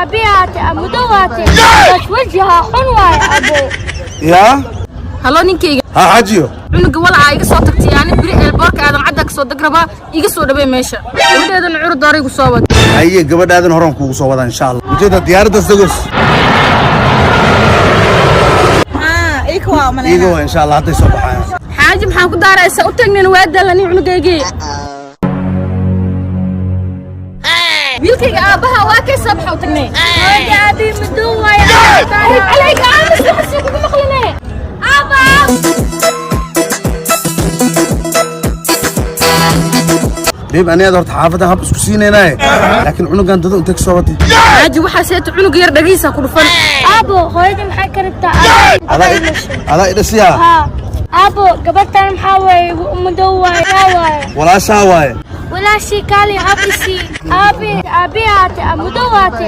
Aabihaate mudowaate bas wajiha xun waaye abo. Yaa. Halo, ninkayga. Ha, xajiyo. Cunuga walacaa iga soo tagtay. Ani biri airportka Aadan Cadda kasoo deg rabaa. Iga soo dhawey meesha. Gabadheedana curud igu soo wad. Haye, gabadhaadan horaan kuugu soo wadaa, insha Allah. Ujeeda diyaaraddaas degos. Iiga waa, insha Allah, hadday soo baxayaan. Xaaji, maxaan ku daaraysaa? U tagnayna waa daalani cunugaygii. Wiilkayga aabbaha waa kay soo baxa u tagnay. Hooyada, aabi madow waaye. Calayka aamus, xasii kugu maqline. Aaba. Babe, anigaad horta xaafaddan hab isku siinaynaaye, laakiin cunugan dada intay ka soo watay? Xaaji, waxaa seeta cunuga yar dhagihiisa ku dhufan. Aabo, hooyada maxay ka rabtaa? Adaa idhasiyaa. Haa aabo, gabadhan maxaa waaye? Madow waaye, yaa waaye? Walaashaa waaye. Walaashii kaali habisi. Aabi aabihaate mudowaate.